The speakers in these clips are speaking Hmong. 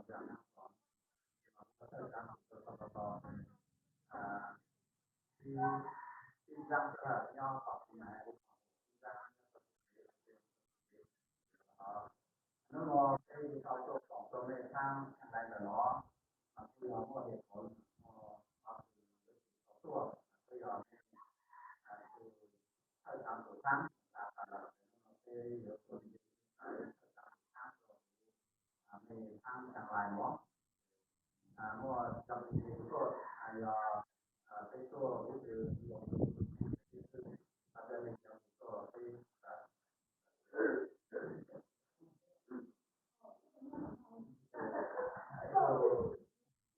Ib, ib nrab nyob tom ib nrab, hnub no peb yuav tau tuaj koom rau mej txhab lais ntawm no, mas kuj yog muaj hiam khov no, tuaj, kuj yog mej thawj xeev tus txhab, tas lawm, peb yuav tuaj thawj xeev tus txhab rau mej txhab lais no. Muaj cov me tuaj, yog peb tuaj ub,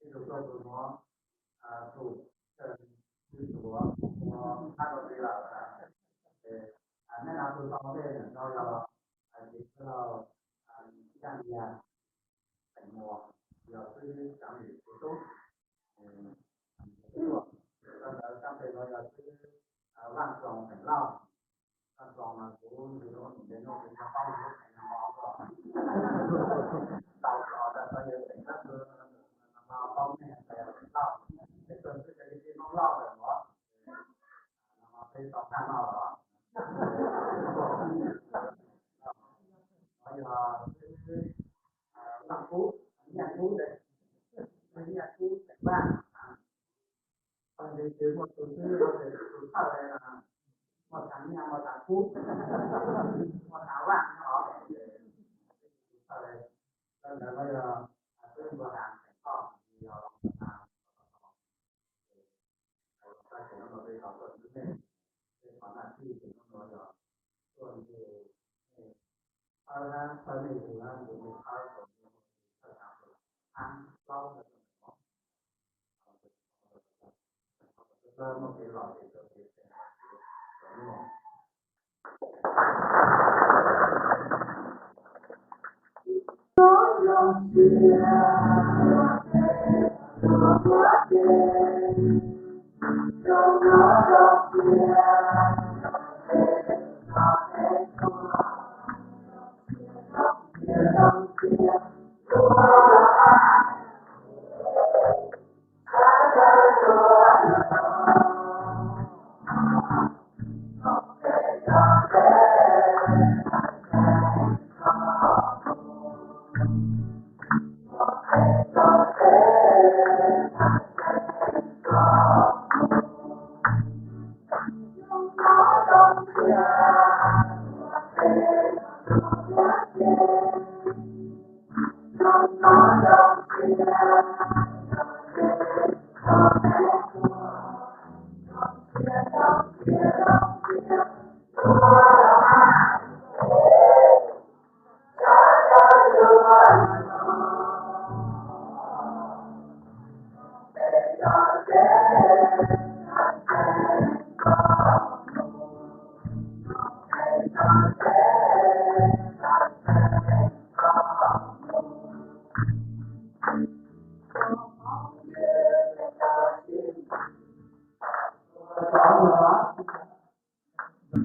ib tug tuaj tus no, tus twb tuav ua qab rau peb lawm. Nej no tus tau tej no yog Yaj Yaj, Xeem Muas, yog xib hwb Xeev Lis Tub. Tuaj, sawv daws caj npes no yog xib hwb Vaj Txoos Xeem Lauj. Vaj Txoos mas kuv ntsis lub num npe no kuv tsis paub lub feem no os. Tau tso rau sawv daws xeem Hmoob no paub nej tias Xeem Lauj, peb tuaj xwb ces li Hmoob Lauj lawm os. No peb tau qab no los. No yog xib hwb Vaj Kub, Nyaj Kub, Nyaj Kub Xeem Vaj. Tau ntsis ces muaj tus xib hwb los ces tus thawj, muaj Xeem Nyaj, muaj Xeem Kub, muaj Xeem Vaj nyob hauv. Tus thawj, ntawd no yog xib hwb Npua Has Xeem Toj, yog los Tag kis no peb tau tuaj xwb nej, peb qhov naj tij ces hnub no yog tuaj ntsib nej, thawb hab thawb nej tus hab tus nej thawb kom thawj xeev tus hab plaub no. Muaj kev lom zem rau kev tseem ceeb rau hnub no.